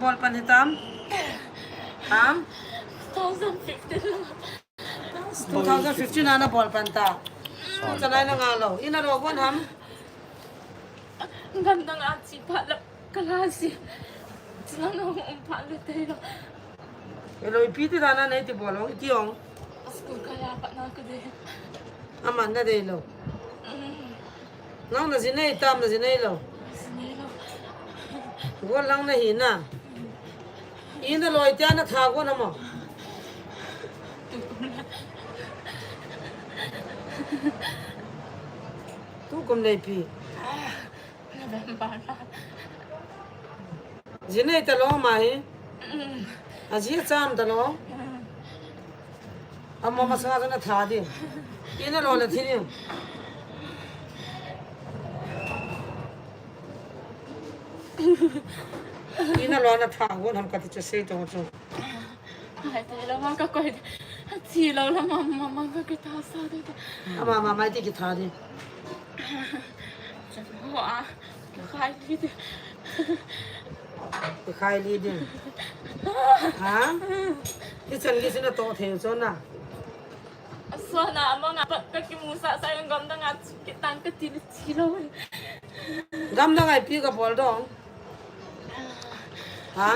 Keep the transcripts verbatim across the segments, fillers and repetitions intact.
Bol pan hitam? Ham? Two thousand fifteen. Two thousand fifteen ana bol pan ta. Chanai na nga lo. Ina lo kon ham? Gamdang a chi pha la kalasi. Chilang na um pha le te lo. Elo ipi ti dana nei ti bol ong, iti ong. School kaya pa na ka de. Aman na de lo. Mm. Nang na jinei tam na jinei lo. Jinei lo. Gol lang na hi na. Ina loi tia na tha gol na mo. Tu kum nei pi. November na. Jinei ta lo ma hi. Mm. A ji cham ta lo. Mm. Ama masanga na tha di. Ina lo le thi ni. Ina lo na tha gol ham ka ti chu sei to chu. Ai, te lo ma ka koi. Chi lo la ma ma ma ka ki tha sa de. Ama ma mai ti ki tha di. Ho a. Khai li de. Khai li de. Ha? Ti chan ki sina to the cho na. Asona amang apa ka kimusa sa yung gamdang a kitang ka tili tilo. Gamdang a ipi ka bol dong. Ha?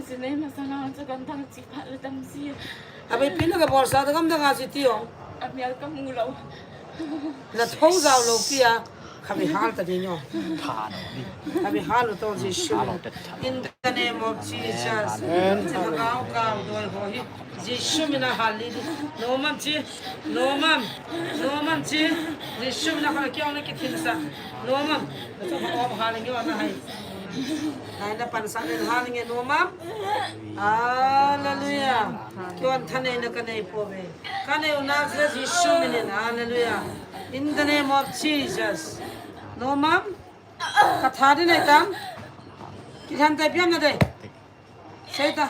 Sinai masanga sa gamdang chi pa le tam si. Abai pina ka bol sa gamdang a si tio. Amial ka mulo. Na thong zau lo pia. Kami hal ta ding yo. Kami hal to Jesu. In the name of Jesus. Amen. Kau kau doi ho hi. Jesu mina hal li di. No mam chi. No mam. No mam chi. Jesu mina kau kiong na ki thin sa. No mam. Sa ma op hal ngi wa na hai. Hai na pan sa nen hal ngi no mam. Hallelujah. Kion thanei na ka nei po ve. Ka nei u na Jesu mina. Hallelujah. In the name of Jesus. No mam. Ka tha di nei tam. Ki than tai piam na dei. Sei ta.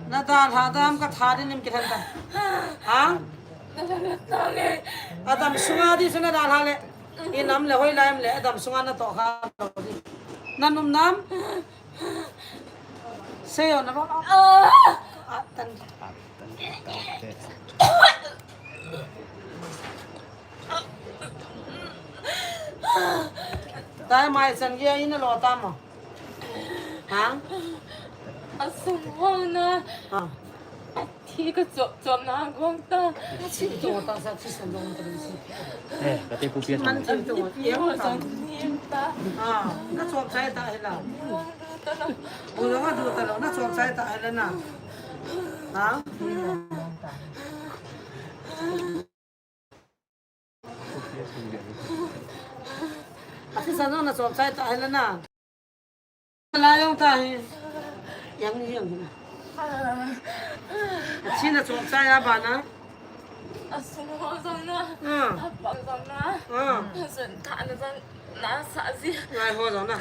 Na dalha dam ka tha di nim ki than ta. Ha? Adam sunga di suna dalha le. I nam le hoi lai le Adam sunga na to kha. Na num nam. Sei yo na ro. Atan. Tai mai san ge ina lo ta mo. Ha? Asung ho na. Ha. Thi ka chop chop na gong ta. Thi to ta sa thi san dong ta si. Eh, ka te pu pia. Man thi to. Ye ho sa. Ni ta. Ha, na chop sai ta hela. Ta na. Bu lo ma du ta lo, na chop sai ta hela na. Ha? Athi sa no na chop sai ta hela na. La yong ta hi. Yang yang. Athi na chop sai a ba na. Asung ho zong na. Ah. Apang zong na. Ah. Asun ta na zong na sa zi. Ngai ho zong na.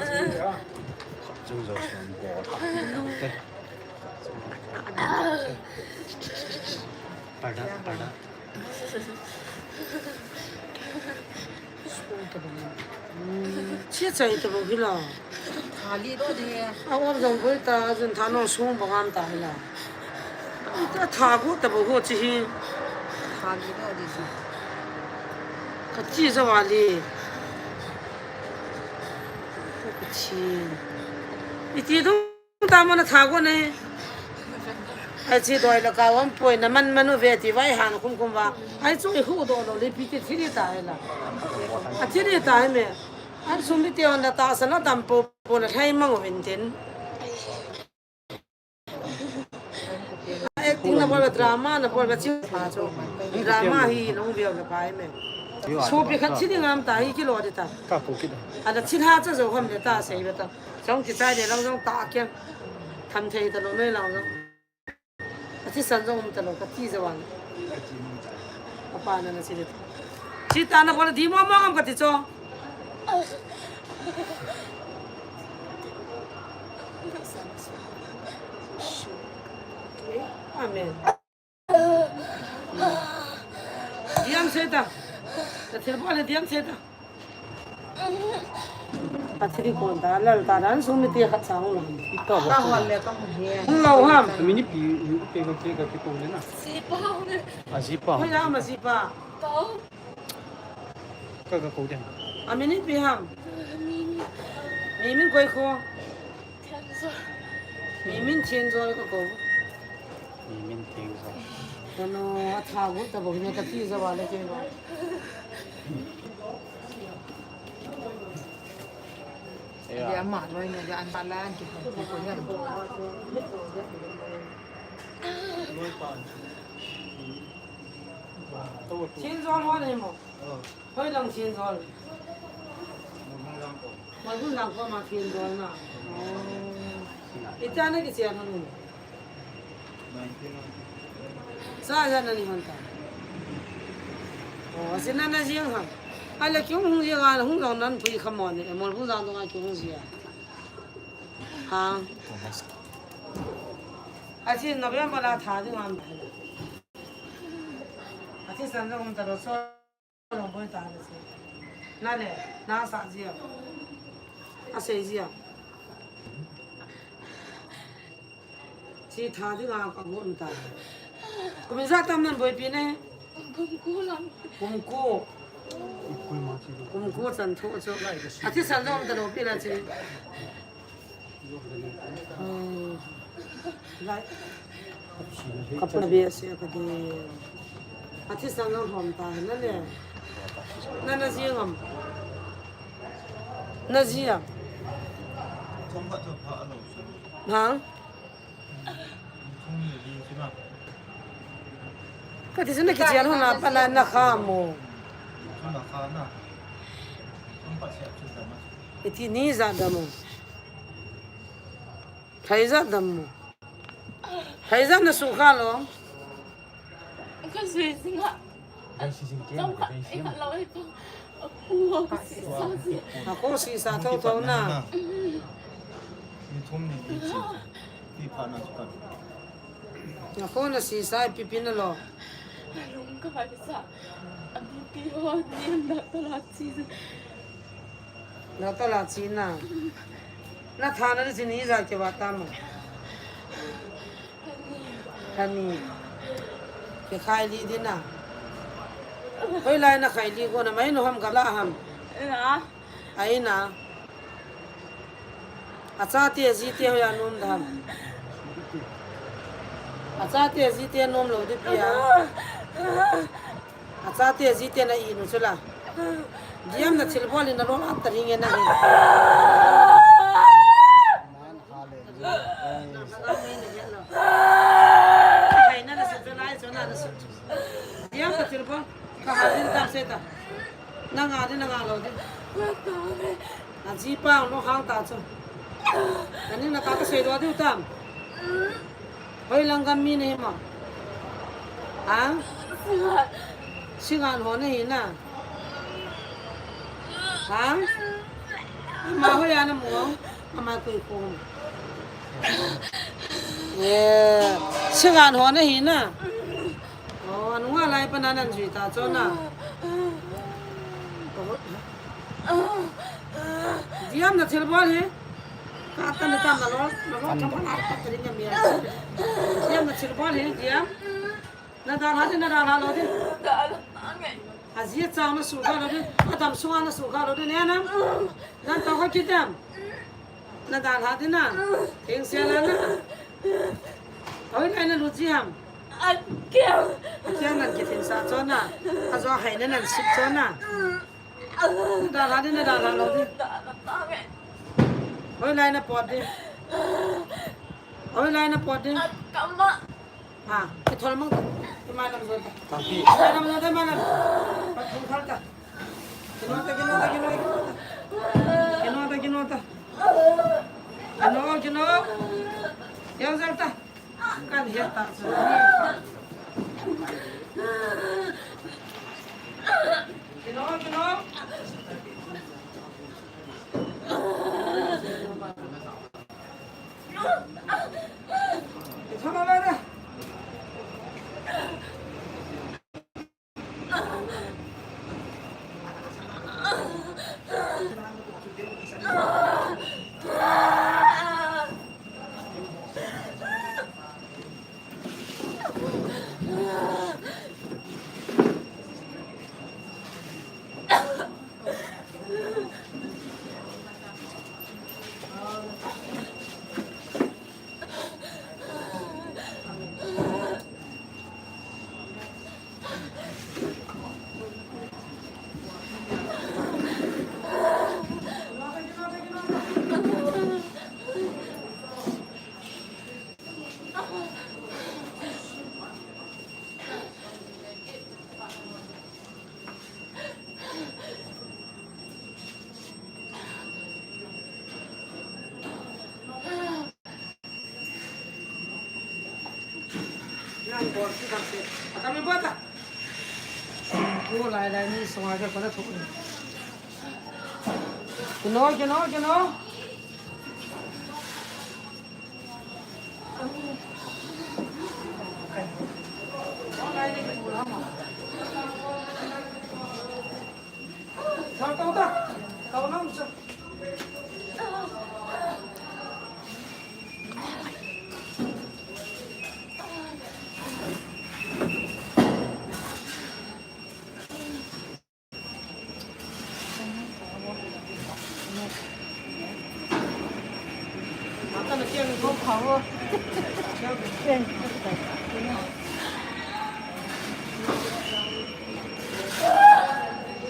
Chung zong suan bo. Pada, pada. Chi chai ta bo hila. Thali do de. A om jong boi ta, jun tha nong sung bang am ta hila. Ta tha go ta bo ho chi hi. Thali do de chi. Ka chi ja wa li. Ka chi. Iti do. Ta mo na tha go nei. Ai chi doi la ka wan poi na man man u ve ti vai han khum khum va. Ai chu i hu do lo le pi ti thi ni ta ai la. A thi ni ta ai me. An sum ni te on da ta sa na tam po po na thai mang u vin tin. Acting na bol ba drama na bol ba chi pha chu. Drama hi long viau na pai me. Chu pi khat thi ni ngam ta hi ki lo de ta. Ka ko ki da. A da chi ha cha zo ham de ta sei ba ta. Jong kichai de lang jong ta kiang. Tham thei ta lo noi lang jong. A chi san jong um ta lo ka ti ja wan. A pa na na chi de. Chi ta na bol di mo mo ngam ka ti cho. Amen. Diam sei ta. Ka thil bol le diam sei ta. Athi di kon ta, lal ta dan sung mi ti khat sa hung lo. Ito. Ka hol le ka mu he. Hung lo ham. Mi ni pi, pi ka, pi ka, pi ko le na. Jipa hung le. A jipa. Hoi la ma jipa. To. Ka ka ko den. A mi ni pi ham. Mi ni. Mi min koi ko. Thianzo. Mi min Thianzo ka ko. Mi min Thianzo. Kano a tha gu ta bo ni ka ti za wa le ke ba. Dia ama loi ne dia an ba la an ki ko ko ya. Thianzo mo ne mo. Hoi lang Thianzo. Mo gu lang ko ma Thianzo na. Oh. Ita na ki sia na nu. Sa ja na ni hon ta. Oh, si na na jing ha. Ale kyung hung jing a hung jong nan pui kha mo ni. Mol bu jang dong a kyung hung jing a. Ha. A si November la tha ding ham. A si san jong ta ro so. Long boi ta le se. Na le, na sa jia. A sei jia. Chi tha ding a ka gon ta. Kum ijat tam nan boipi ne? Kum ko lang. Kum ko. Kum ko chan tho cho. A thi san jong ta lo pi la che. Lai. Ka pa be se ka de. A thi san lo hom ta na le. Na na ji ngam. Na ji a. Ha? Ka ti suna kichian hon a pa la na kha mo. Iti ni ja da mo. Phai ja da mo. Phai ja na su kha lo. Ka sui singa. Ka si sing ke ma ka si ma. A ko si sa tho tho na. Ni thum ni ni chi. Ti pha na chu kan. A ko na si sa pi pi na lo. Lung ka hai sa. A bi pi ho ni na ta la chi. Na ta la chi na. Na tha na ni si ni ja ke wa ta mo. Ani. Ke khai li di na. Hoi lai na khai li ko na mai no ham ka la ham. Ina. Ai na. A cha te ji te hoi a nom da ham. A cha te ji te nom lo di pi a. A cha te ji te na i nu chu la. Diam na thil bol in na lo la ta ring e na hi. Diam na thil bol. Ka ha din ta se ta. Na nga din na nga lo din. Na ji pa lo hang ta chu. Na ni na ka ka sei lo di tam. Hoi lang gam mi na hi mo? Ha? Singan ho na hi na. Ha? Ama hoi ana mo? Ama koi ko. Eh, singan ho na hi na. Oh, anu nga lai pa na nan jui ta cho na. Diam na thil bol hi. Ka ta na ta na lo, na lo ka pa na ka ta ring mi. Diam na thil bol hi, diam. Na da la di, na da la lo di. A ji chang na su kha lo di. A tam su na su kha lo di ne na. Na ta kha ki tam. Na da la di na. Thing se la na. Oi na na lu ji ham. A kia. A kia nan ki thing sa cho na. A jo hai na nan sip cho na. Na da la di, na da la lo di. Hoi lai na pot di. Hoi lai na pot di. Ha, ke thol mang ta. Ke ma lam zo ta. Tampi. Ma lam zo ta, ma lam. Pat thong thal ta. Kino ta, kino ta, kino ta, kino ta. Kino ta, kino ta. Kino, kino. Yang zal ta. Kan hiat ta chu. Kino, kino. Kino, kino. Kino, kino, kino.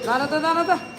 Nada, nada, nada.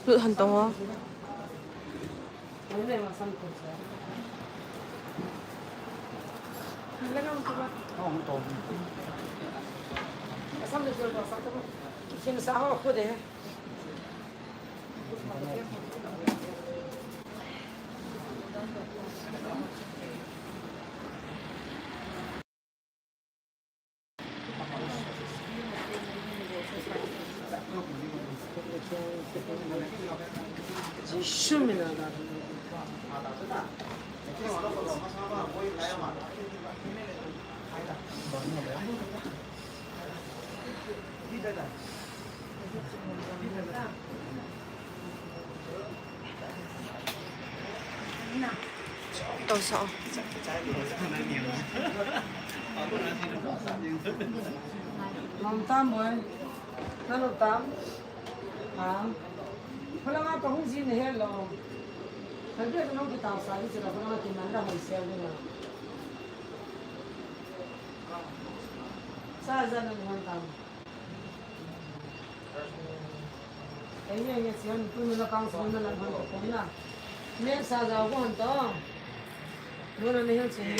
Lut han tong o. Sim sa ho khu de. Jisu mina da. Tau sa. Nom tam boy. Nanu tam. Ha. Phalanga pa hung jin he lo. Phalbia ka nom ki tau sa ni sila phalanga ki man da hoi sel ni na. Sa ja na ni hon tam. Ei, ei, ei, sian tu ni la kang sa na la hon ko na. Me sa ja ko hon to. Nuna ni hin chini.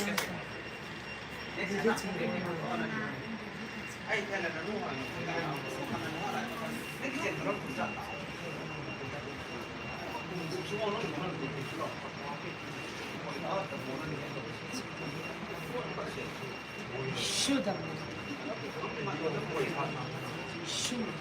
Shuda. Shuda.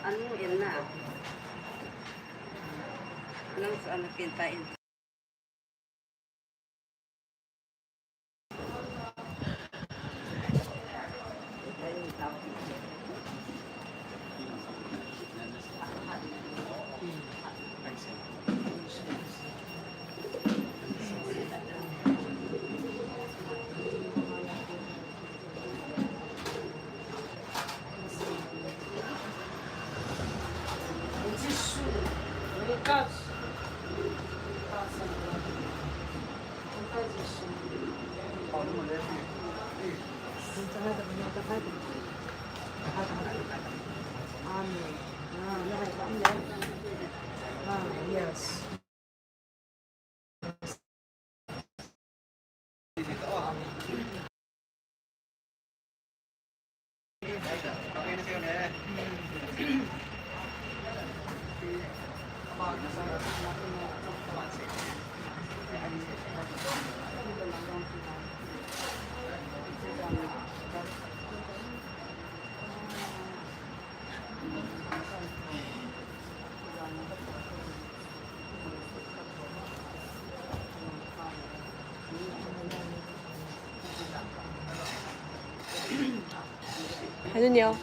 Anu in na. Nang sa anu pinta in. Amen. Ah, yes. Hello, Neil.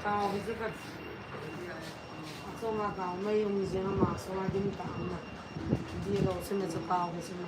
Kau hi chu ka, achunga kau mai um jing ama chunga dim ta am na. Di lo chu na chu kau hi chu na.